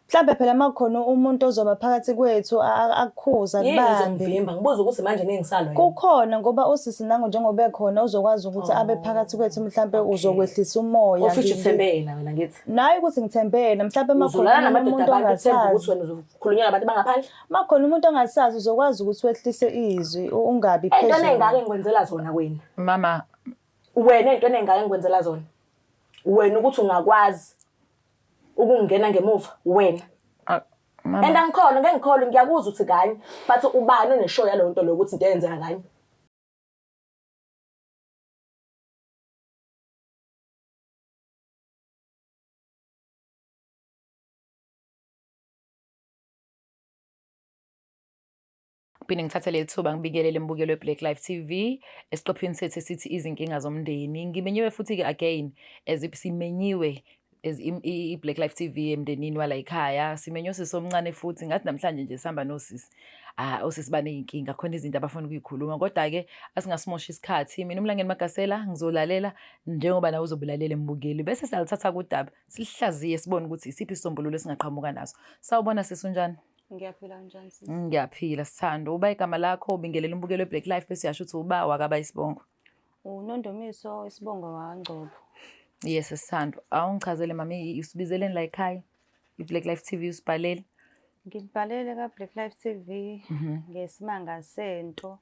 Mhlambe phela makukhona umuntu ozoba phakathi kwethu akukhuza Yini kubambe. ezongivimba? Ngibuza ukuthi manje ngeke ngisalwa yini? Kukhona ngoba usisi nangu njengoba ekhona uzokwazi ukuthi abe phakathi kwethu mhlambe uzokwehlisa umoya. Ofithi uthembe yena wena ngithi. Naye ukuthi ngithembe yena mhlambe makhona Uzolala namadoda umuntu abantu uthembe ukuthi ongasazi. wena uzokhulunywa nabantu bangaphandle. Makhona umuntu ongasazi uzokwazi ukuthi wehlise izwi ungabi Ey'ntweni phezulu. ey'ngaka engikwenzela zona wena. Mama, Wena ey'ntweni ey'ngaka engikwenzela zona. Wena ukuthi ungakwazi ukungena ngemuva wena. Mama. And angikholwa, ngeke ngikholwe, ngiyakuzwa ukuthi kanye, but ubani oneshow yaleyo nto leyo ukuthi into eyenzeka kanye? Phinde ngithathe leli thuba ngibikelele imbukelo we-Black Life TV esiqephini sethu esithi izinkinga zomndeni. Ngimenyiwe futhi-ke again as if simenyiwe as i-Black Life TV emndenini wala ekhaya. Simenywe usisi omncane futhi ngathi namhlanje nje sihamba nosisi. Ah, osisi baney'nkinga khona izinto abafuna ukuyikhuluma kodwa-ke asingasimosha isikhathi. Mina uMlangeni Magasela ngizolalela njengoba nawe uzobulalela embukeli bese siyalithatha kudaba silihlaziye sibone ukuthi isiphi isisombululo esingaqhamuka naso. Sawubona sisi, unjani? Ngiyaphila, unjani sisi? Ngiyaphila sithando. Uba igama lakho ubingelela umbukelo weBlack Life bese uyasho ukuthi uba wakaba isibongo. UNondomiso isibongo wakwaNgcobo. Yes sithando. Awungichazele mami usibizeleni la ekhaya. iBlack Life TV usibhalele. Ngibhalele ka Black Life TV ngesimanga sento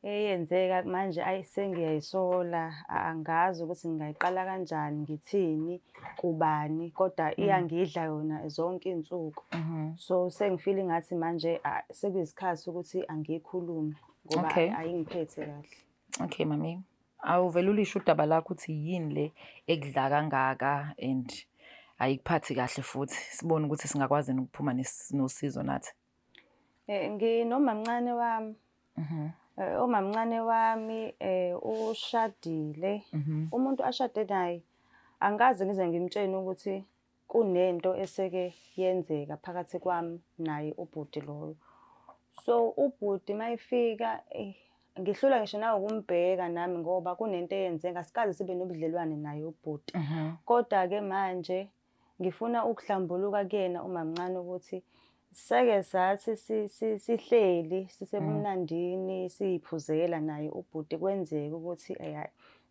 eyenzeka manje ayi sengiyayisola angazi ukuthi ngingayiqala kanjani ngithini kubani kodwa iyangidla yona zonke iy'nsuku. So sengifeel ngathi manje sekuyisikhathi ukuthi angiyikhulume ngoba ayingiphethe kahle. Okay mami. Awuvele ulisho udaba lakho ukuthi yini le ekudla kangaka and ayikuphathi kahle futhi sibone ukuthi singakwazi ukuphuma nosizo nathi. Nginomamncane wami. Umamncane wami ushadile. Umuntu ashade naye angikaze ngize ngimtshene ukuthi kunento eseke yenzeka phakathi kwami naye ubhuti loyo. So ubhuti mayefika ngihlulwa ngisho nawukumbheka nami ngoba kunento eyenzeka, asikaze sibe nobudlelwane naye ubhuti. Kodwa-ke manje ngifuna ukuhlambuluka kuyena umamncane ukuthi seke sathi sihleli sisebumnandini siyiphuzela naye ubhuti, kwenzeka ukuthi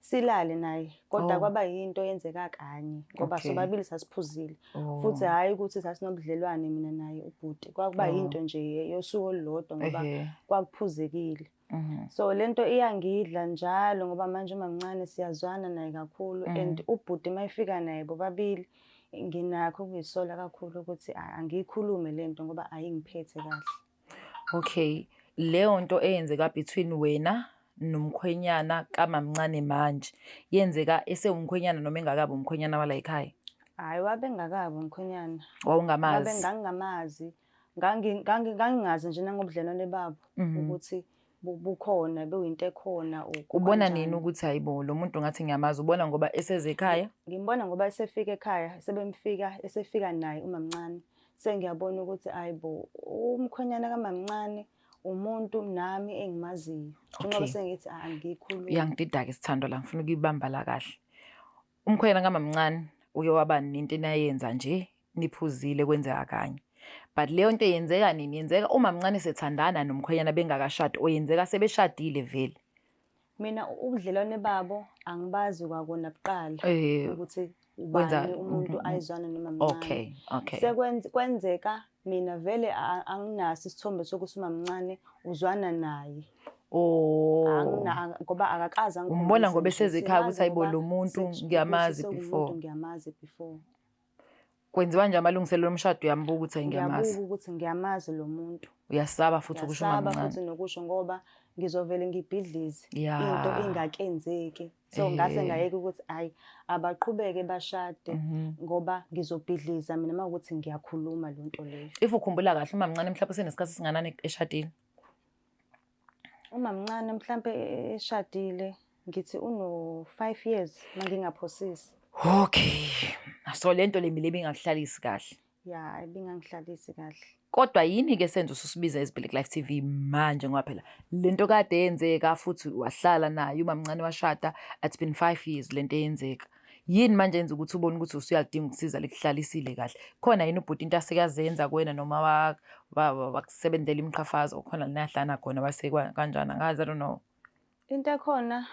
silale naye kodwa kwaba yinto eyenzeka kanye ngoba sobabili sasiphuzile. Futhi hhayi ukuthi sasinobudlelwane mina naye ubhuti, kwakuba yinto nje yosuku olulodwa ngoba kwakuphuzekile. So lento iyangidla njalo ngoba manje umamncane siyazwana naye kakhulu and ubhuti mayefika naye bobabili nginakho ukuyisola kakhulu ukuthi angiyikhulume lento ngoba ayingiphethe kahle. Okay, leyo nto eyenzeka between wena nomkhwenyana kamamncane manje yenzeka esewumkhwenyana noma engakabi umkhwenyana wala ekhaya? Hhayi, wabe engakabi umkhwenyana. Wawungamazi? Wabe ngangingamazi. Ngangingazi nje nangobudlelwane babo ukuthi bukhona, buyinto ekhona or Ubona kanjani. nini ukuthi hayibo lo muntu ngathi ngiyamazi? Ubona ngoba eseze ekhaya? Ngimbona ngoba esefika ekhaya, sebemfika, esefika naye umamncane. Sengiyabona ukuthi hayibo umkhwenyana kamamncane umuntu nami engimaziyo. Njengoba sengithi angikhulumi. Uyangidida-ke sithandwa la, ngifuna ukuyibamba la kahle. Umkhwenyana kamamncane uke waba nento enayenza nje niphuzile kwenzeka kanye. But leyo nto yenzeka nini? Yenzeka umamncane sethandana nomkhwenyana bengakashadi or yenzeka sebeshadile vele? Mina ubudlelwane babo angibazi kwakona kuqala ukuthi ubani umuntu ayizwana nomamncane. Kwenzeka mina vele anginaso isithombe sokuthi umamncane uzwana naye. Ngoba akakaze angikhombise Umbona ngoba nje. eseze ekhaya ukuthi Simazi hayibo ngoba lo muntu ngiyamazi sewumuntu before. Ngiyamazi before. Kwenziwa nje amalungiselelo omshado, uyambuka ukuthi ngiyamazi. Ngiyabuka ukuthi ngiyamazi lo muntu. Uyasaba futhi ukusho Ngiyasaba umamncane. futhi nokusho ngoba ngizovele ngibhidlize into ingakenzeki. So ngase ngayeka ukuthi ayi abaqhubeke bashade ngoba ngizobhidliza mina mawukuthi ngiyakhuluma lo nto leyo. If ukhumbula kahle umamncane mhlawumbe usenesikhathi esinganani eshadile? Umamncane mhlambe eshadile ngithi uno 5 years mangingaphosisi. Okay. So lento le mina ibingakuhlalisi kahle. Ya, ibingangihlalisi kahle. Kodwa yini ke senze ususibiza as Black Life TV manje ngoba phela lento kade yenzeka futhi wahlala naye umamncane washada, it's been 5 years lento eyenzeka. Yini manje yenza ukuthi ubone ukuthi usuyalidinga ukusiza likuhlalisile kahle? Khona yini ubhuti into asekazenza kuwena noma wakusebenzela imiqhafazo khona nahlana khona wase kanjani angazi, I don't know. Into ekhona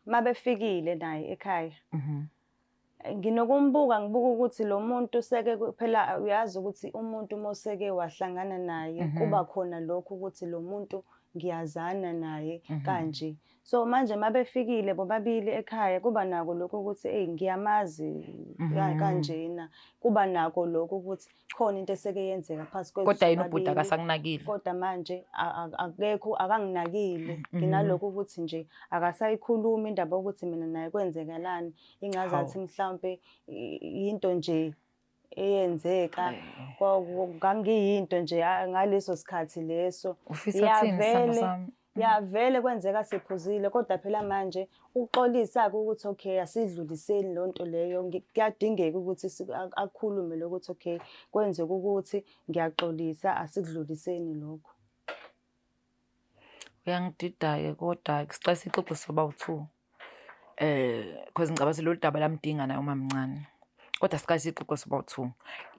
mabefikile naye ekhaya. Nginokumbuka ngibuka ukuthi lo muntu seke phela uyazi ukuthi umuntu uma useke wahlangana naye kuba khona lokho ukuthi lo muntu ngiyazana naye kanje. So manje mabefikile bobabili ekhaya kuba nako lokho ukuthi eyi ngiyamazi kanjena. Kuba nako lokho ukuthi khona into eseke yenzeka phakathi kwethu Kodwa yena ubhuti sobabili. Akasakunakile. Kodwa manje akekho, akanginakile. Nginalokho ukuthi nje akasayikhulumi indaba yokuthi mina naye kwenzekalani. Ingazathi mhlampe into nje eyenzeka ngangiyinto nje ngaleso sikhathi leso. Ufisa ukuthini, sithando sami? Ya vele kwenzeka siphuzile, kodwa phela manje uxolisa-ke ukuthi okay asidluliseni leyo nto leyo. Kuyadingeka ukuthi akhulume lokuthi okay kwenzeka ukuthi ngiyaxolisa, asikudluliseni lokho. Uyangidida-ke kodwa sicela sixoxe soba u-two. Cause ngicabanga ukuthi lolu daba lamdinga naye umamncane. Kodwa sicela sixoxe soba u-two.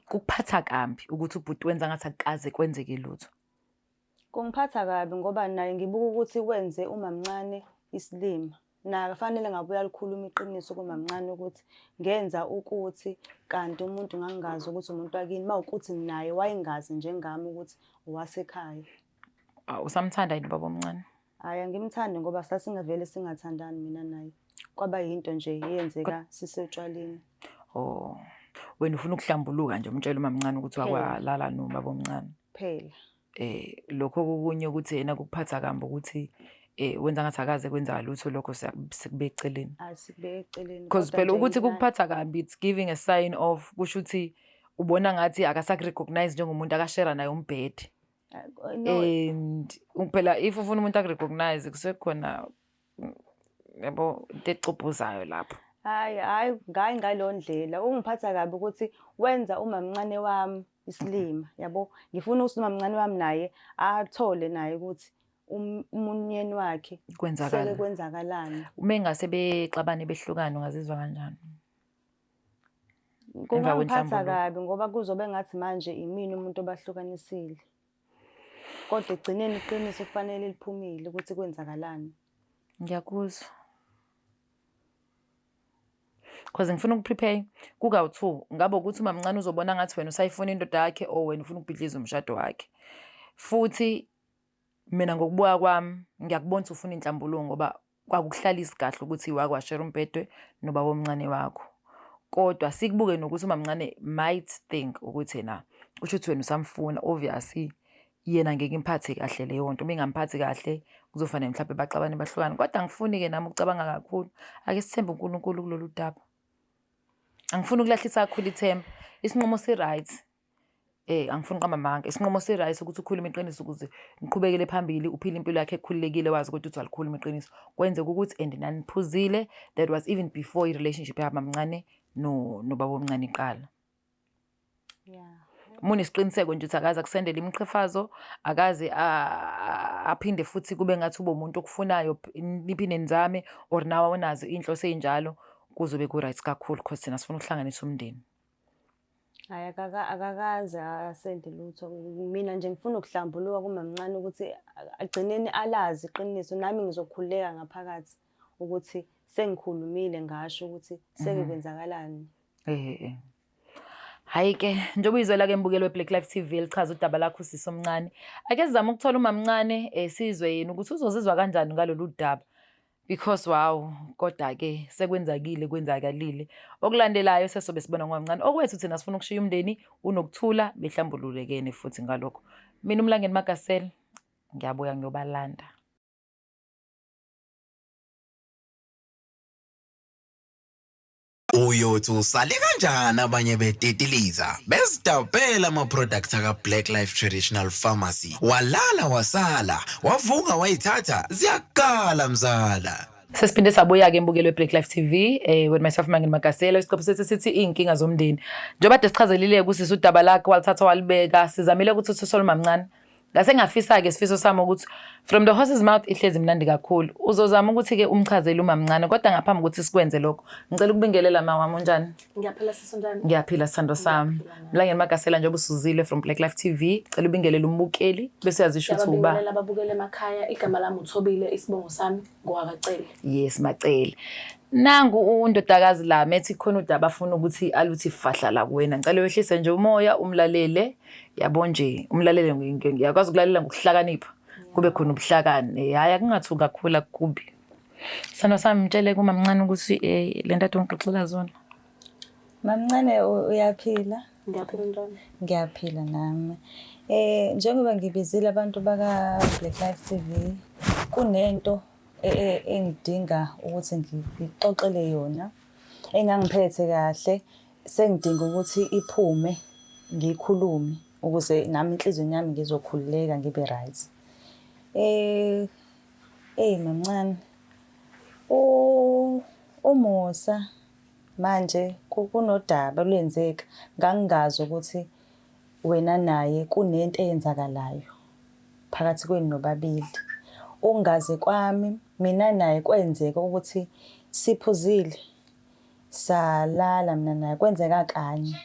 Kukuphatha kambi ukuthi ubhuti wenza ngathi akukaze kwenzeke lutho. Kungiphatha kabi ngoba naye ngibuka ukuthi wenze umamncane isilima. Naye kufanele ngabe uyalikhuluma iqiniso kumamncane ukuthi ngenza ukuthi kanti umuntu ngangingazi ukuthi umuntu wakini, mawukuthi naye wayengazi njengami ukuthi owasekhaya. Usamthanda yini ubaba omncane? Hhayi, angimthandi ngoba sasingavele singathandani mina naye. Kwaba yinto nje eyenzeka sisetshwaleni. Oh, wena ufuna ukuhlambuluka nje umtshele umamncane ukuthi Phela. wakwalala nobaba omncane. Phela. Lokho kokunye ukuthi yena kukuphatha kambi ukuthi wenza ngathi akaze kwenza lutho, lokho sikubeka eceleni. Asikubeke eceleni. Because Kodwa phela nje ukuthi mina kukuphatha kambi, it's giving a sign of kusho ukuthi ubona ngathi akasaku-recognize njengomuntu akashera naye umbhede. No. And phela if ufuna umuntu aku-recognize kusuke kukhona yabo into ecubhuzayo lapho. Hhayi, hhayi, hhayi ngaleyo ndlela. Ungiphatha kabi ukuthi wenza umamncane wami isilima, yabo. Ngifuna ukuthi umamncane wami naye athole naye ukuthi umyeni wakhe Kwenzakalani. seke kwenzakalani. Uma engase bexabane behlukane ungazizwa kanjani? Emva Kungangiphatha kwenhlambuluko. kabi ngoba kuzobe ngathi manje imina umuntu obahlukanisile. Kodwa ekugcineni iqiniso kufanele liphumile ukuthi kwenzakalani. Ngiyakuzwa. Cause ngifuna uku-prepare kukawu-two. Ngabe ukuthi umamncane uzobona ngathi wena usayifuna indoda yakhe or wena ufuna ukubhidliza umshado wakhe. Futhi mina ngokubuka kwami ngiyakubona ukuthi ufuna inhlambuluko ngoba kwakukuhlalisi kahle ukuthi wakwashera umbhede nobaba omncane wakho. Kodwa sikubuke nokuthi umamncane might think ukuthi yena kusho ukuthi wena usamfuna, obviously yena ngeke imphathe kahle leyo nto. Uma ingamphathi kahle kuzofanele mhlawumbe baxabane bahlukane. Kodwa angifuni-ke nami ukucabanga kakhulu. Ake sithembe uNkulunkulu kulolu daba. Angifuni ukulahlisa kakhulu ithemba. Isinqumo si-right. Angifuni uqamba amanga. Isinqumo si-right ukuthi ukhulume iqiniso ukuze niqhubekele phambili, uphile impilo yakhe ekhululekile, wazi ukuthi uthi alikhuluma iqiniso. Kwenzeka ukuthi and naniphuzile, that was even before i-relationship yabamncane nobaba omncane iqala. Uma unesiqiniseko nje ukuthi akaze akusendele imiqhifazo, akaze aphinde futhi kube ngathi ube umuntu okufunayo, niphinde nizame or nawe awunazo iy'nhloso ey'njalo, kuzobe ku-right kakhulu cause thina sifuna ukuhlanganisa umndeni. Hhayi, akakaze asende lutho. Mina nje ngifuna ukuhlambuluka kumamncane ukuthi agcineni alazi iqiniso, nami ngizokhululeka ngaphakathi ukuthi sengikhulumile ngasho ukuthi sekwenzakalani. Hhayi-ke, njengoba uyizwela-ke mbukeli we-Black Life TV elichaza udaba lakho usisi omncane. Ake sizame ukuthola umamncane sizwe yena ukuthi uzozizwa kanjani ngalolu daba. Because wow, kodwa-ke sekwenzakile, kwenzakalile. Okulandelayo sesobe sibona ngomamncane. Okwethu thina sifuna ukushiya umndeni unokuthula, behlambululekene futhi ngalokho. Mina uMlangeni Magasela, ngiyabuya ngiyobalanda. Uyothi usale kanjani abanye betitiliza bezidabhela ama-product aka-Black Life Traditional Pharmacy, walala wasala wavuka wayithatha ziyakala mzala. Sesiphinde sabuya-ke embukelo we-Black Life TV with myself Mangeni Magasela. Isiqephu sethu sithi iy'nkinga zomndeni. Njengoba kade sichazelile kusisi udaba lakhe walithatha walibeka, sizamile ukuthi sisole mamncane. Ngase ngafisa-ke isifiso sami ukuthi from the horse's mouth ihlezi mnandi kakhulu. Uzozama ukuthi-ke umchazele umamncane, kodwa ngaphambi kokuthi sikwenze lokho, ngicela ukubingelela ma wami, unjani? Ngiyaphila sisi, unjani? Ngiyaphila sithando sami. Mlangeni Magasela, njengoba usuzile from Black Life TV, cela ubingelele umbukeli bese uyazisho ukuthi uba. Ngiyababingelela ababukeli emakhaya. Igama lami uThobile, isibongo sami ngowakaCele. Yes, Macele. Nangu undodakazi la methi khona udaba afuna ukuthi aluthi fahla la kuwena. Ngicela wehlise nje umoya umlalele. Yabo nje, umlalele ngiyakwazi ukulalela ngokuhlakanipha. Kube khona ubuhlakani. Hhayi akungathuki kakhulu akukubi. Sithando sami, mtshele kumamncane ukuthi le nto ade ungixoxela zona. Mamncane, uyaphila? Ngiyaphila, njani? Ngiyaphila nami. Njengoba ngibizile abantu baka Black Life TV, kunento engidinga ukuthi ngixoxele yona engangiphethe kahle, sengidinga ukuthi iphume ngiyikhulume ukuze nami inhliziyweni yami ngizokhululeka ngibe right. Ey mamncane, uMusa manje kunodaba olwenzeka, ngangingazi ukuthi wena naye kunento eyenzakalayo phakathi kwenu nobabili. Ukungazi kwami mina naye kwenzeka ukuthi siphuzile salala mina naye, kwenzeka kanye.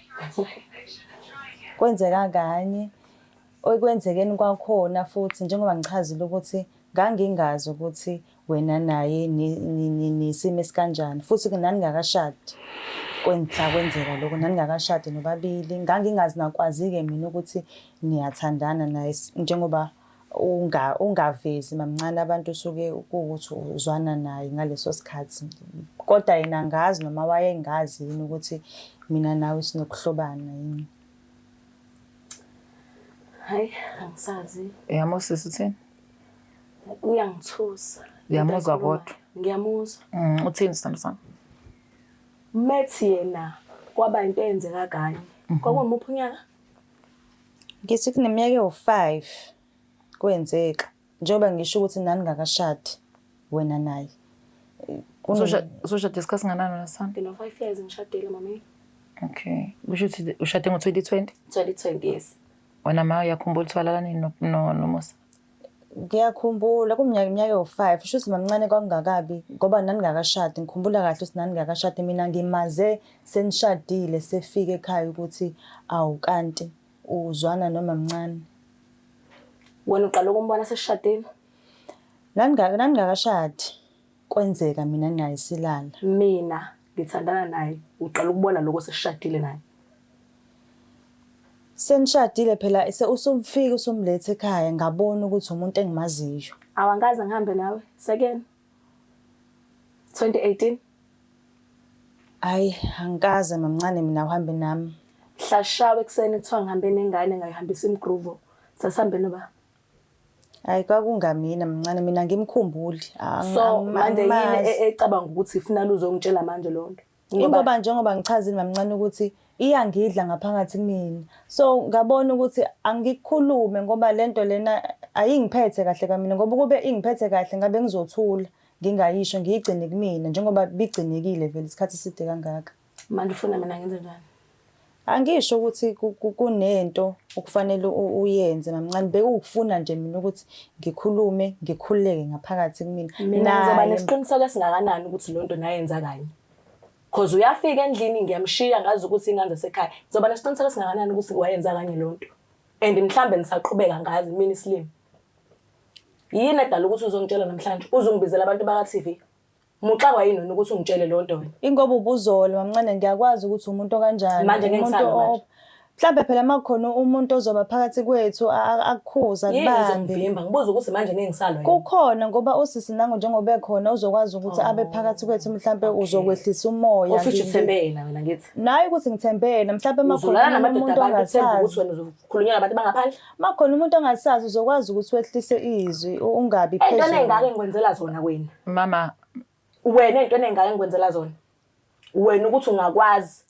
Kwenzeka kanye, ekwenzekeni kwakhona futhi njengoba ngichazile ukuthi ngangingazi ukuthi wena naye nisimo esikanjani, futhi naningakashadi mhla kwenzeka lokho, naningakashadi nobabili. Ngangingazi nakwazi-ke mina ukuthi niyathandana naye, njengoba ungavezi mamncane, abantu usuke kuwukuthi uzwana naye ngaleso sikhathi. Kodwa yena angazi noma wayengazi yini ukuthi mina nawe sinokuhlobana yini. Hayi, angisazi. Uyamuzwa uthini? Uyangithusa. Uyamuzwa kodwa? Ngiyamuzwa. Uthini sithando sami? Methi yena kwaba into eyenzeka kanye. Kwakuwumuphi unyaka? Ngithi kuneminyaka ewu-5 kwenzeka. Njengoba ngisho ukuthi naningakashadi wena naye. Usushade isikhathi singanani wena sithando? Ngino-5 years ngishadile mami. Okay. Kusho ukuthi ushade ngo-2020? 2020, yes. Wena ma uyakhumbula ukuthi walala nini noMusa? Ngiyakhumbula kuminyaka iminyaka ewu-5, kusho ukuthi mamncane kwakungakabi ngoba naningakashadi. Ngikhumbula kahle ukuthi naningakashadi, mina ngimaze senishadile sefika ekhaya ukuthi awu kanti uzwana nomamncane. Wena uqala ukumbona sesishadile? Naningakashadi kwenzeka mina naye silala. Mina ngithandana naye, uqala ukubona lokho sesishadile naye. Senishadile phela, usufika usumletha ekhaya, ngabona ukuthi umuntu engimaziyo. Awangikaze ngihambe nawe second 2018. Hayi, angikaze mamncane mina uhambe nami. Hlashawe ekuseni kuthiwa ngihambe nengane ngayihambisa imgroove. Sasihambe noba? Hayi, kwakungamina mamncane, mina ngimkhumbuli. So manje yini ecabanga ukuthi ifuna luzongitshela manje leyo nto? Ingoba njengoba ngichazile mamncane ukuthi iyangidla ngaphakathi kumina. So ngabona ukuthi angikukhulume ngoba lento lena ayingiphethe kahle kwamina, ngoba ukube ingiphethe kahle ngabe ngizothula ngingayisho, ngiyigcine kumina njengoba bigcinekile vele isikhathi eside kangaka. Manje ufuna mina ngenze njani? Angisho ukuthi kunento okufanele uyenze mamncane, bekukufuna nje mina ukuthi ngikhulume ngikhululeke ngaphakathi kumina. Mina ngizoba nesiqiniseko esingakanani ukuthi loo nto nayenza kanye? Cause uyafika endlini ngiyamshiya ngazi ukuthi ingane zasekhaya. Ngizoba nesiqiniseko esingakanani ukuthi wayenza kanye loo nto? And mhlambe nisaqhubeka ngazi mina isilimi. Yini edala ukuthi uzongitshela namhlanje? Uzongibizela abantu baka-TV? Muxakwa yini wena ukuthi ungitshele leyo nto wena? Ingoba ubuzola mamncane, ngiyakwazi ukuthi umuntu okanjani. Manje ngeke Umuntu ngisalo manje. Mhlambe phela makukhona umuntu ozoba phakathi kwethu akukhuza Yini akubambe. izongivimba? Ngibuza ukuthi manje ngeke ngisalwa yini? Kukhona ngoba usisi nangu njengoba ekhona uzokwazi ukuthi abe phakathi kwethu, mhlambe uzokwehlisa umoya. Ofithi uthembe yena wena ngithi. Naye ukuthi ngithembe yena, mhlambe makukhona Uzolala namadoda umuntu abantu uthembe ukuthi ongasazi. wena uzokhulunywa nabantu bangaphandle. Makukhona umuntu ongasazi uzokwazi ukuthi wehlise izwi ungabi Entweni phezulu. engaka engikwenzela zona wena. Mama, Wena entweni engaka engikwenzela zona. Wena ukuthi ungakwazi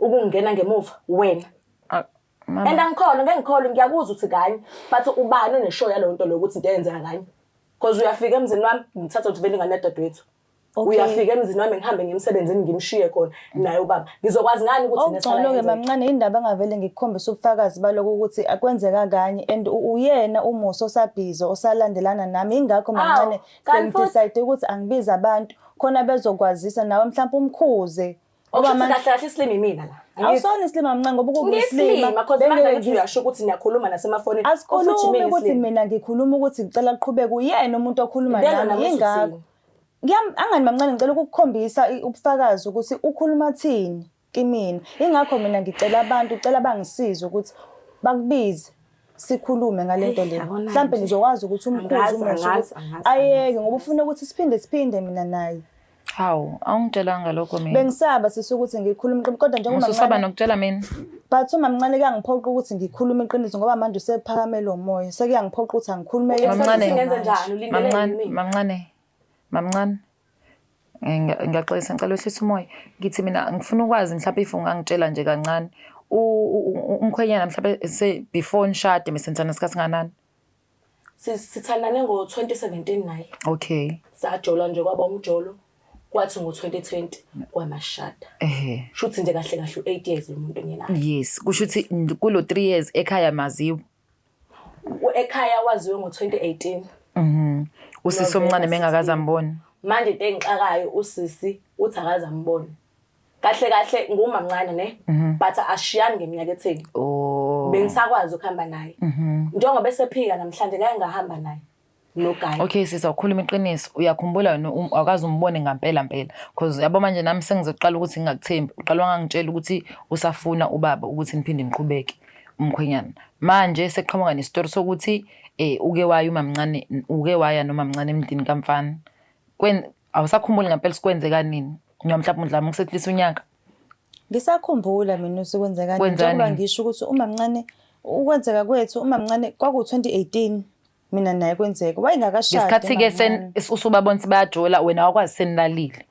ukungena ngemuva wena. Mama. And angikholwa, ngeke ngikholwe, ngiyakuzwa ukuthi kanye, but ubani oneshow yaleyo nto leyo ukuthi into eyenzeka kanye? Because uyafika emzini wami, ngithatha ukuthi vele ingane yadadewethu. Okay. Uyafika emzini wami ngihambe ngimsebenzini ngimshiye khona naye ubaba. Ngizokwazi ngani ukuthi nesala Okungcono-ke yenzeka? mamncane indaba engavele ngikukhombise ubufakazi baloko ukuthi akwenzeka kanye and uyena uMusa osabhizi osalandelana nami ingakho mamncane Awu, kanti futhi- sengidecide ukuthi angibize abantu khona bezokwazisa nawe mhlawumpe umkhuze. Okusho Ngoba ukuthi manje kahle kahle isilima imina la. Angithi- awusona isilima mamncane ngoba ukuyisilima Ngiyisilima cause manje ngithi uyasho ukuthi niyakhuluma nasemafonini. Asikhulumi ukuthi mina ngikhuluma ukuthi ngicela kuqhubeke uyena umuntu okhuluma Then nami wena yingakho. usuthini? Angani mamncane ngicela ukukukhombisa ubufakazi ukuthi ukhuluma thini kimina. Ingakho mina ngicela abantu ucela bangisize ukuthi bakubize sikhulume ngale nto le. Yabona Mhlampe nje. ngizokwazi ukuthi umkhuze Angazi, uMusa angazi, ukuthi angazi, ayeke ngoba ufuna ukuthi siphinde siphinde mina naye. Hawu, awungitshelanga lokho mina. Bengisaba sisi ukuthi ngikhulume iqiniso kodwa njengoba Ususaba mamncane nokutshela mina. but umamncane kuyangiphoqa ukuthi ngikhulume iqiniso ngoba manje usephakamele umoya. Sekuyangiphoqa ukuthi angikhulume Mamncane. Ngenze njani? Ulindele Mamncane, yini mina? mamncane. Mamncane. Ngiyaxolisa ngicela wehlise umoya. Ngithi mina ngifuna ukwazi mhlawumbe if ungangitshela nje kancane. Umkhwenyana mhlawumbe se before nishade mesenzana isikhathi singanani? Sithandane ngo-2017 naye. Okay. Sajola nje kwaba umjolo. Kwathi ngo-2020 kwamashada. Ehhe. Shuthi nje kahle kahle u-8 years lo muntu engenaye. Yes, kusho ukuthi kulo 3 years ekhaya maziwe. Ekhaya waziwe ngo-2018. Mhm. Usisi omncane mengakaze ambone. Manje into engixakayo usisi uthi akaze ambone. Kahle kahle ngumamncane ne but ashiyani ngeminyaka etheni. Oh. Bengisakwazi ukuhamba naye. Njengoba esephika namhlanje ngeke ngahamba naye. No guy. Okay sisi awukhuluma iqiniso uyakhumbula wena awukaze umbone ngampela mpela because yabo manje nami sengizoqala ukuthi ngingakuthembi uqala wangangitshela ukuthi usafuna ubaba ukuthi niphinde niqhubeke umkhwenyana manje seqhamuka nesitori sokuthi uke waya umamncane uke waya nomamncane emndini kamfana awusakhumbuli ngampela sikwenzeka nini noma mhlawumbe mdlama ukusehlisa unyaka. Ngisakhumbula mina usukwenzeka nini Kwenzeka njengoba nini? ngisho ukuthi umamncane ukwenzeka kwethu umamncane kwaku-2018 mina naye kwenzeka wayengakashadi Ngesikhathi-ke umamncane. usubabona ukuthi bayajola wena wakwazi senilalile.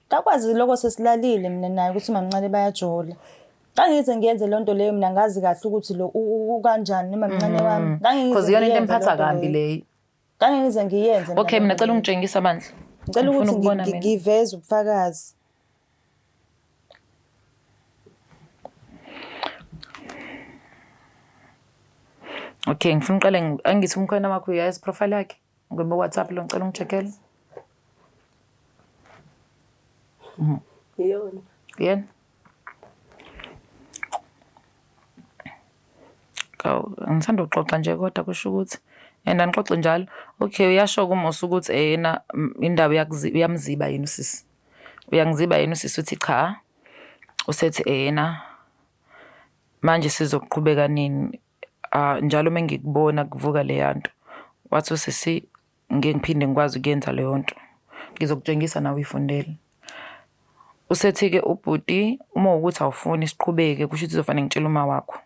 Ngakwazi lokho sesilalile mina naye ukuthi umamncane bayajola. Ngangize ngiyenze loo nto leyo mina ngazi kahle ukuthi lo ukanjani nomamncane wami. Ngangize Because iyona into ngiyenze emphatha loo nto kambi leyo. leyo. Ngangize ngiyenze mina Okay loo mina nto cela leyo. ungitshengise bandla. Ngicela Ngifuna ukuthi ukubona mina. ngiveze ubufakazi. Okay ngifuna uqale angithi umkhwena wakho uyayazi profile yakhe ngoba WhatsApp lo ngicela ungicheckele. Iyona. Yena. Kawu ngithanda ukuxoxa nje kodwa kusho ukuthi and anixoxe njalo. Okay uyasho kuMusa ukuthi yena indaba uyamziba yena usisi. Uyangiziba yena usisi uthi cha. Usethi yena manje sizoqhubeka nini? Njalo uma ngikubona kuvuka leya nto. Wathi usisi ngeke ngiphinde ngikwazi ukuyenza leyo nto. Ngizokutshengisa nawe uyifundele. Usethi-ke ubhuti uma wukuthi awufuni siqhubeke kusho ukuthi kuzofanele ngitshele uma wakho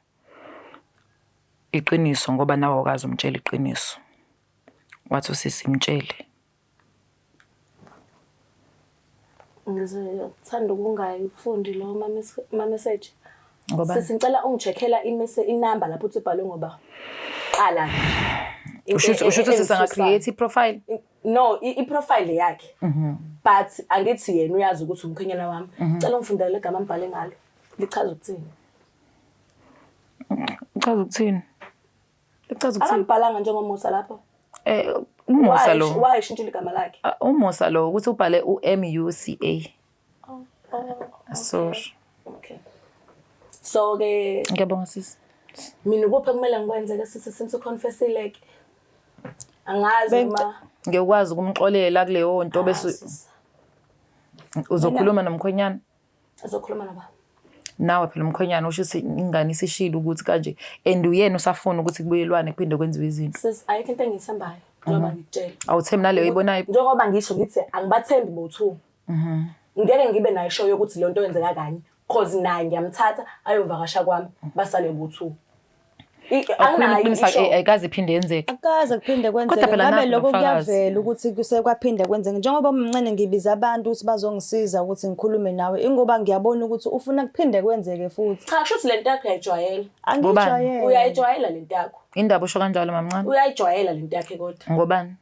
iqiniso ngoba nawe awukaze umtshele iqiniso. Wathi usisi mtshele. Ngizothanda ukungayifundi lo ma-message. Ngoba Sisi ngicela ungi-check-ela inamba lapho uthi ubhalwe ngoba qala nje. usho ukuthi usho ukuthi sanga-create i-profile? No, i-profile yakhe. But angithi yena uyazi ukuthi umkhwenyana wami. Ngicela ungifundele le gama ambhale ngalo. Lichaza ukuthini? Lichaza ukuthini? Lichaza ukuthini? Akambhalanga njengoMusa lapho. uMusa lo. Why ishintshile igama lakhe? uMusa lo ukuthi ubhale u-M U C A. Oh, oh, Sorry. Okay. So ke Ngiyabonga sisi. Mina ukuphi kumele ngikwenze ke sisi since uconfessile ke? Angazi noma ngiyokwazi ukumxolela kuleyo nto bese sisi. uzokhuluma nomkhwenyana. Uzokhuluma nobaba. Nawe phela umkhwenyana usho ukuthi ingane isishilo ukuthi kanje and uyena usafuna ukuthi kubuyelwane kuphinde kwenziwe izinto. Sisi ayikho into engiyithembayo njengoba ngikutshela. Awuthembi naleyo oyibonayo? Njengoba ngisho ngithi angibathembi bo-two. Ngeke ngibe nayo show yokuthi le nto yenzeka kanye cause naye ngiyamthatha ayovakasha kwami basale bo-two. Awukhulumi Anginayo iqiniso, ishow. ayikaze iphinde yenzeke. Akaze kuphinde kwenzeke. Kodwa phela Ngabe nakho lokho nobufakazi. kuyavela ukuthi kusekwaphinde kwenzeke. Njengoba umncane ngibiza abantu ukuthi bazongisiza ukuthi ngikhulume nawe, ingoba ngiyabona ukuthi ufuna kuphinde kwenzeke futhi. Cha, kusho ukuthi le nto yakho uyayijwayela. Angiyijwayele. Uyayijwayela le nto yakho. Indaba usho kanjalo mamncane? Uyayijwayela le nto yakhe kodwa. Ngobani?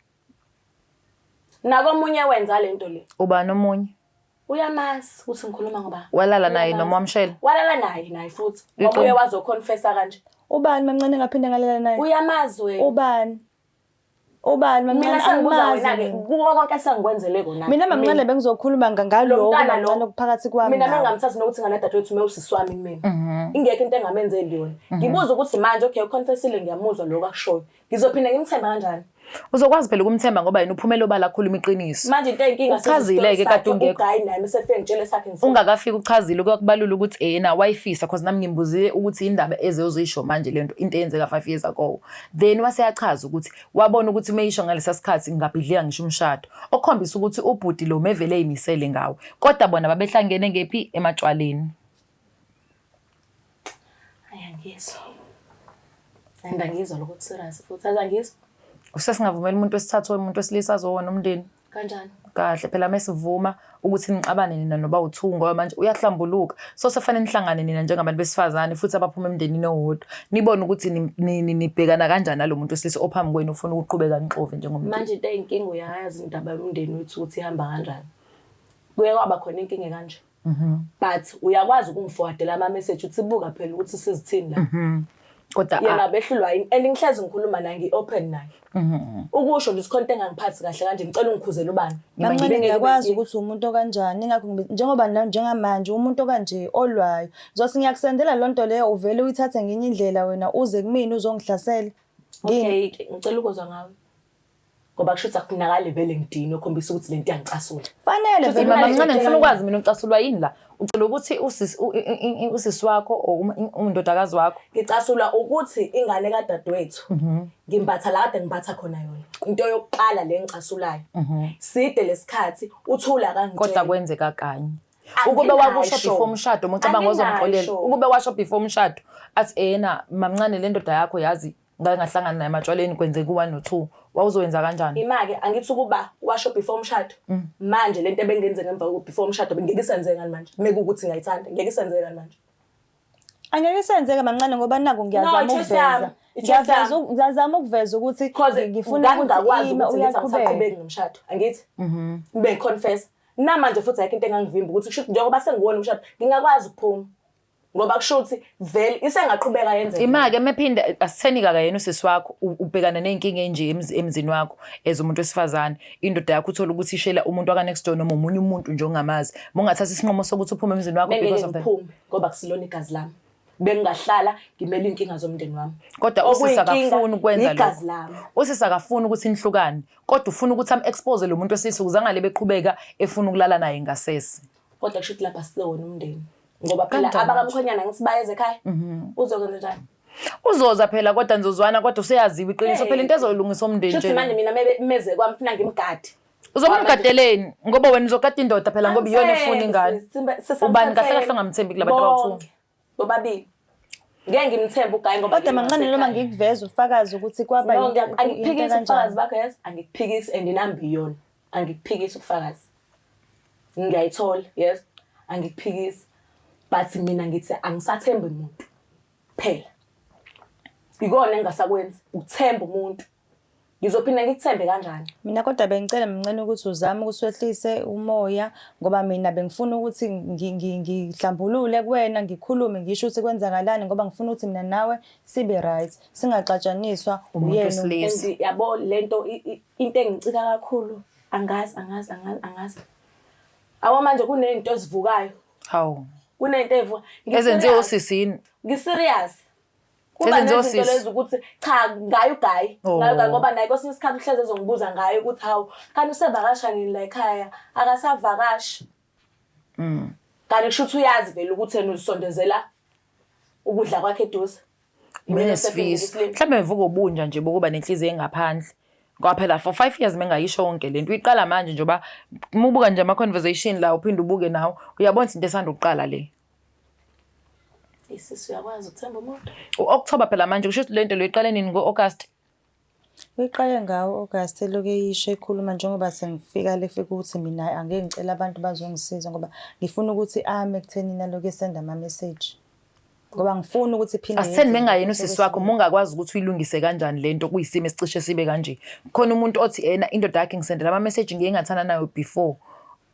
Nakomunye wenza lento le. Ubani omunye? Uyamazi ukuthi ngikhuluma ngoba. Walala naye noma wamshela? Walala naye naye futhi. Wabuye wazoconfessa kanje. Ubani mamncane ngaphinde ngalala naye? Uyamazi wena. Ubani? Ubani mamncane? Mina sengibuza Angimazi wena-ke mina. kuko konke esengikwenzele kona. Mina mamncane bengizokhuluma ngaloko mntwana lo, mamncane okuphakathi kwami Mina nawe. mengamthathi nokuthi ngane dadewethu ume usisi wami kumina. Ingekho into engamenzeli yona. Ngibuza ukuthi manje okay uconfessile ngiyamuzwa lokho akushoyo. Ngizophinda ngimthemba kanjani? Uzokwazi phela ukumthemba ngoba yena uphumela obala akhuluma iqiniso. Manje into eyinkinga Uchazile-ke kade ungekho. Ugayi naye mesefike ngitshele sakhe ngifuna. Ungakafiki uchazile kuyakubalula ukuthi ena wayifisa cause nami ngimbuzile ukuthi indaba ezeyozoyisho manje lento into eyenzeka 5 years ago. Then waseyachaza ukuthi wabona ukuthi meyisho ngalesa sikhathi ngingabhidlika ngisho umshado. Okukhombisa ukuthi ubhuti lo mevele eyimisele ngawe. Kodwa bona babehlangene ngephi ematshwaleni. Ayi angizwa. And angizwa lokho serious futhi angizwa. Usesingavumela umuntu wesithathu umuntu wesilisa azowona umndeni. Kanjani? Kahle phela mesivuma ukuthi nixabane nina noba u-two ngoba manje uyahlambuluka. So sefanele nihlangane nina njengabantu besifazane futhi abaphuma emndenini owodwa. Nibone ukuthi nibhekana kanjani nalo muntu wesilisa ophambi kwenu ufuna ukuqhubeka nixove njengomndeni. Manje into eyinkinga uyayazi indaba yomndeni wethu ukuthi ihamba kanjani. Kuye kwaba khona inkinga kanje. But uyakwazi ukungiforwardela ama message uthi buka phela ukuthi sizithini la. Kodwa Yena behlulwa yini and ngihlezi ngikhuluma naye ngi-open naye. Ukusho nje isikhona into engangiphathi kahle kanje ngicela ungikhuzele ubani. Mamncane ngiyakwazi ukuthi umuntu okanjani ingakho njengoba njengamanje umuntu okanje olwayo. Ngizothi ngiyakusendela loo nto leyo uvele uyithathe ngenye indlela wena uze kumina uzongihlasela. Okay, ngicela ukuzwa ngawe. Ngoba kusho ukuthi akufunakali vele ngidinwe okhombisa ukuthi lento iyangicasula. Fanele vele Mama mncane ngifuna ukwazi mina ucasulwa yini la? Ucela ukuthi usisi usisi wakho or undodakazi wakho? Ngicasulwa ukuthi ingane kadadewethu ngimbatha la kade ngimbatha khona yona. Into yokuqala le ngicasulayo. Side lesikhathi uthula kangitshela. Kodwa kwenzeka kanye. Ukube wakusho before umshado umcabango ozomxolela. Ukube washo before umshado athi ena mamncane le ndoda yakho yazi ngake ngahlangana naye ematshwaleni kwenzeka u-1 no-2 wawuzowenza kanjani? Ima-ke angithi ukuba washo before umshado. Manje lento ebengenze ngemva before umshado bengeke isenzeke ngani manje? Mekuwukuthi ngiyayithanda, ngeke isenzeke ngani manje? Angeke isenzeke mamncane ngoba naku ngiyazama ukuveza. Ngiyazama ukuveza ukuthi ngifuna ukuthi ime uyaqhubeka nomshado. Angithi? Ngibe confess. Namanje futhi ayikho into engangivimba ukuthi kusho njengoba sengiwona umshado ngingakwazi ukuphuma. Ngoba kusho ukuthi vele isengaqhubeka yenzeke. Ima-ke mephinde asitheni kaka yena usisi wakho ubhekana ney'nkinga enje emzini wakho as umuntu wesifazane. Indoda yakho uthole ukuthi ishela umuntu waka next door noma omunye umuntu nje ongamazi. Mungathatha isinqumo sokuthi uphume emzini wakho because of that. Ngiphume ngoba kusilona igazi lami. Bengingahlala ngimele iy'nkinga zomndeni wami. Kodwa usisi akafuni ukwenza lokho. Lami. Usisi akafuni ukuthi nihlukane. Kodwa ufuna ukuthi am-expose lo muntu wesilisa ukuze angale beqhubeka efuna ukulala naye ngasese. Kodwa kusho ukuthi lapha sizewona umndeni. Ngoba phela abakamkhonyana ngithi bayeze ekhaya. Uzokwenza njani? Uzoza phela kodwa nizozwana kodwa useyaziwa iqiniso phela into ezolungisa umndeni nje. Manje mina meze kwami funa ngimgade. Uzomgadeleni ngoba wena uzogada indoda phela ngoba iyona efuna ingane. Ubani kahle kahle ongamthembi kulabantu abawu-2? Bobabili. Ngeke ngimthembe uGayi ngoba kodwa mancane noma ngikuveza ufakazi ukuthi kwaba into angikuphikisi ubufakazi bakho yes, angikuphikisi and inamba iyona. Angikuphikisi ubufakazi. Ngiyayithola yes, angikuphikisi. But mina ngithi angisathembi umuntu phela. Ikona engingasakwenzi ukuthemba umuntu. Ngizophinda ngikuthembe kanjani? Mina kodwa bengicela mncane ukuthi uzame ukuthi wehlise umoya ngoba mina bengifuna ukuthi ngihlambulule kuwena ngikhulume ngisho ukuthi kwenzakalani ngoba ngifuna ukuthi mina nawe sibe right singaxatshaniswa uyena. Yabo lento into engicika kakhulu angazi angazi angazi angazi. Awu manje kunento ezivukayo. Hawu. Kunento evuka. Ezenziwe usisini. Ngiserious. Kuba nezinto lezi ukuthi cha ngayo uGayi, ngayo uGayi ngoba naye kwesinye isikhathi uhleze ezongibuza ngayo ukuthi hawu kanti usevakasha nini la ekhaya akasavakashi. Kanti kusho ukuthi uyazi vele ukuthi yena uzisondezela ukudla kwakhe eduze. Benesifiso. Mhlawumbe bevuka ubunja nje bokuba nenhliziyo engaphandle. Ngoba phela for 5 years mengayisho yonke lento uyiqala manje njengoba mubuka nje ama conversation la uphinde ubuke nawo uyabona into esanda ukuqala le. Isisi uyakwazi ukuthemba umuntu. U-October phela manje kusho ukuthi lento lo iqale nini ngo-August? Uyiqale ngawo August elokhu eyisho ekhuluma njengoba sengifika lefika ukuthi mina angeke ngicela abantu bazongisiza ngoba ngifuna ukuthi ame ekuthenini alokhu esenda ama-message. Ngoba ngifuna ukuthi iphinde Asitheni yenzeke mengayena futhi usisi wakho okwesibili. mungakwazi ukuthi uyilungise kanjani lento kuyisimo esicishe sibe kanje. Khona umuntu othi ena indoda yakhe ngisendela ama message ngiye ngathana nayo before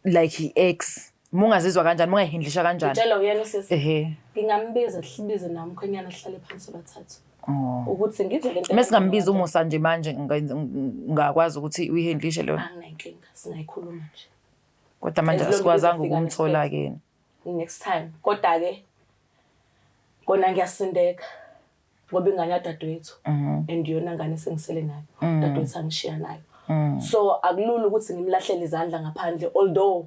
like hi ex. Mungazizwa kanjani mungayihindlisha kanjani? Ngitshela uyena usisi. Ehhe. Ngingambiza sibize naye umkhwenyana sihlale phansi sobathathu. Ukuthi ngizwe lento. Mesingambiza umusa nje manje ngingakwazi ukuthi uyihandlishe leyo. Anginankinga, singayikhuluma nje. Kodwa manje As long asikwazanga izofika ukumthola ke. Next time. Kodwa ke kona ngiyasindeka ngoba ingane yadadewethu and iyona ngane esengisele nayo. Udadewethu angishiya nayo. So akulula ukuthi ngimlahlele izandla ngaphandle although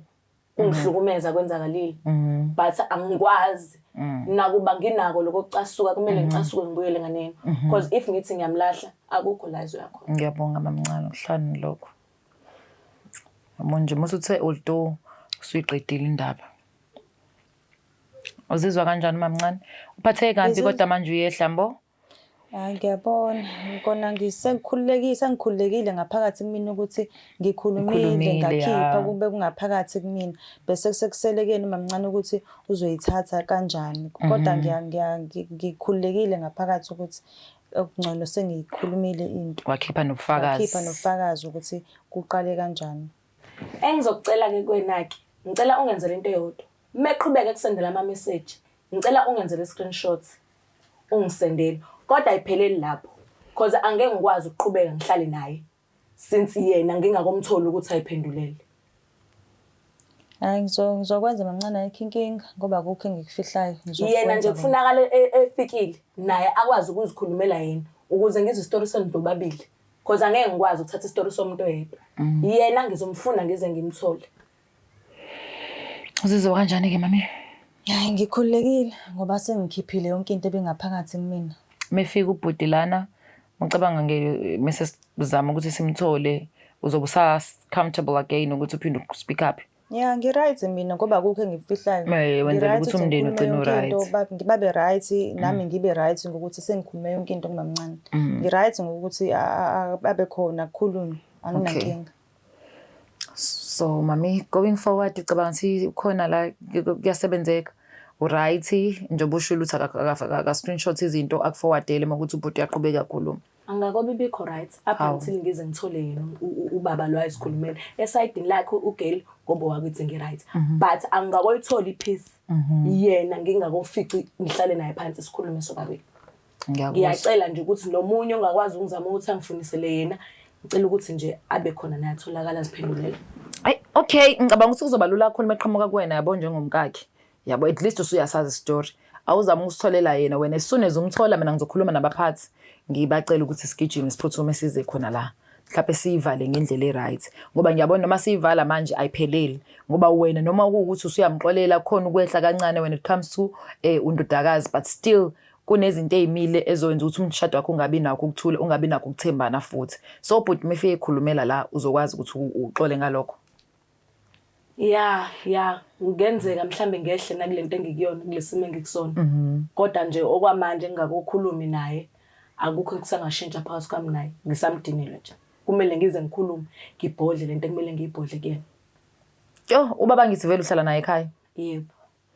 kungihlukumeza kwenzakalile. But angikwazi nakuba nginako lokho kucasuka kumele ngicasuke ngibuyele enganeni because if ngithi ngiyamlahla akukho la ezoya khona. Ngiyabonga mamncane uhlani lokho. Yabo nje musuthe although usuyiqedile indaba. Uzizwa kanjani mamncane? Uphatheke kabi Ngizizwa- kodwa manje uyehla mbo? Hayi ngiyabona kona ngisengikhululekile sengikhululekile ngaphakathi kumina ukuthi ngikhulumile Ukhulumile, ngakhipha ya. kube kungaphakathi kumina bese sekuselekeni mamncane ukuthi uzoyithatha kanjani kodwa ngikhululekile ngaphakathi ukuthi okungcono sengiyikhulumile into Wakhipha nobufakazi. ngakhipha nobufakazi ukuthi kuqale kanjani. Engizokucela ke kuwena ke, ngicela ungenzele into eyodwa. Meqhubeka ekusendela ama message, ngicela ungenzele screenshot ungisendele. Kodwa ayipheleli lapho because angeke ngikwazi ukuqhubeka ngihlale naye since yena ngingakomtholi ukuthi ayiphendulele. Hayi ngizokwenza mamncane ayikho inkinga ngoba akukho engikufihlayo. Yena nje Ngizokwenza kona. kufunakala efikile naye akwazi ukuzikhulumela yena ukuze ngizwe isitori senu bobabili because angeke ngikwazi ukuthatha isitori somuntu oyedwa. Yena ngizomfuna ngize ngimthole. Uzizwa kanjani ke mami? Hayi ngikhululekile ngoba sengikhiphile yonke into ebingaphakathi kumina. Mefika ubhuti lana ucabanga nge mase sizama ukuthi simthole uzobe usa comfortable again ukuthi uphinde speak up. Ya ngi-right mina ngoba akukho engikufihlayo. Eh, wenzela Ngi-right ukuthi umndeni ngikhulume ugcine yonke into, u-right. babe right nami ngibe right ngokuthi sengikhulume yonke into kumamncane. Ngi-right ngokuthi abe khona kukhulunywe anginankinga. So mami going forward ucabanga ukuthi ukhona la kuyasebenzeka. Uright njengoba usho ukuthi aka screenshot izinto akuforwardele uma ukuthi ubhuti uyaqhubeka kakhuluma. Angakobe ibikho right up Hawu. until ngize ngithole yena ubaba lo ayizikhulumela esayidini lakhe ugirl ngoba wakithi ngi-right but angakoyithola i-peace yena ngingakofici ngihlale naye phansi sikhulume sobabili. Ngiyakuzwa. Ngiyacela nje ukuthi nomunye ongakwazi ukungizama ukuthi angifunisele yena ngicela ukuthi nje abe khona naye atholakala aziphendulele. Ayi okay ngicabanga ukuthi kuzoba lula kakhulu meqhamuka kuwena yabo njengomkakhe. Yabo at least usuyasazi story. Awuzama ukusitholela yena wena as soon as umthola mina ngizokhuluma nabaphathi ngibacela ukuthi sigijime siphuthume size khona la. Mhlawumbe siyivale ngendlela e-right ngoba ngiyabona noma siyivala manje ayipheleli ngoba wena noma kuwukuthi usuyamxolela khona ukwehla kancane when it comes to undodakazi but still kunezinto ezimile ezowenza ukuthi umshado wakho ungabi nakho ukuthula ungabi nakho ukuthembana futhi. So bhuti mefike ekhulumela la uzokwazi ukuthi uxole ngalokho. Ya ya ngenzeka mhlambe ngehle nakulento engikuyona kulesimo engikusona. Kodwa nje okwamanje ngingakokhulumi naye akukho ekusangashintsha phakathi kwami naye ngisamdinile nje. Kumele ngize ngikhulume ngibhodle lento ekumele ngiyibhodle kuyena. Yo ubaba ngithi vele uhlala naye ekhaya. Yebo.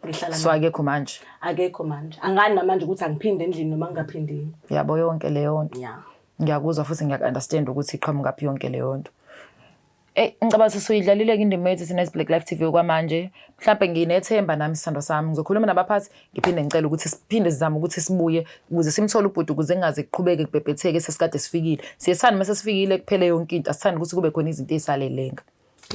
Ngihlala So naye. akekho manje. Akekho manje. Angani namanje ukuthi angiphinde endlini noma ngingaphindi. Yabo yonke leyo nto. Ya. Ngiyakuzwa futhi ngiyaku-understand ukuthi iqhamukaphi yonke leyo nto. Eyi ngicabanga ukuthi suyidlalile-ke indima yethu thina as Black Life TV okwamanje. Mhlampe nginethemba nami sithandwa sami. Ngizokhuluma nabaphathi ngiphinde ngicele ukuthi siphinde sizame ukuthi sibuye ukuze simthole ubhuti ukuze kungaze kuqhubeke kubhebhetheke sesikade sifikile. Siyethanda mase sifikile kuphele yonke into. Asithandi ukuthi kube khona izinto ey'salelenga.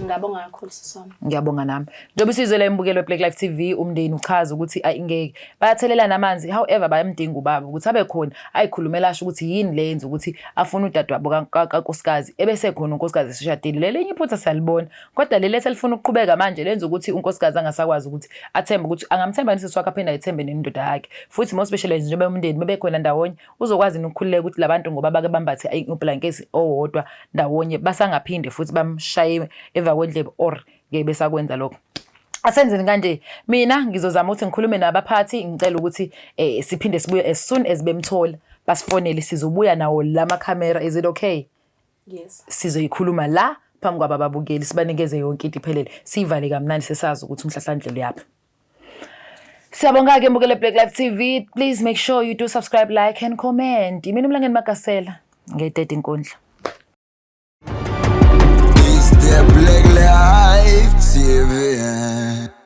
Ngiyabonga kakhulu sisi wami. Ngiyabonga nami. Njengoba isizwe imbukelo weBlack Life TV umndeni uchaza ukuthi ayi ngeke bayathelelana amanzi however bayamdinga ubaba ukuthi abe khona ayikhulumela asho ukuthi yini le yenza ukuthi afune udadewabo kankosikazi ebese khona unkosikazi esishadile. Lelinye iphutha siyalibona kodwa leli eselifuna ukuqhubeka manje lenza ukuthi unkosikazi angasakwazi ukuthi athembe ukuthi angamthemba nisisi wakhe aphinde ayithembe nendoda yakhe. Futhi more especially njengoba umndeni bebekhona ndawonye uzokwazi nokukhululeka ukuthi labantu ngoba bake bambathe ublankesi owodwa ndawonye basangaphinde futhi bamshaye emva kwendlebe or ngeke besakwenza lokho. Asenzeni kanje mina ngizozama ukuthi ngikhulume nabaphathi ngicela ukuthi siphinde sibuye as soon as bemthola basifonele sizobuya nawo lama camera. Is it okay? Yes. Sizoyikhuluma la phambi kwababukeli sibanikeze yonke into iphelele sivale kamnandi sesazi ukuthi umhlahlandlela uyaphi. Siyabonga-ke mbukele Black Life TV. Please make sure you do subscribe, like and comment. Imina uMlangeni Magasela ngedede inkundla. It's the Black Life TV.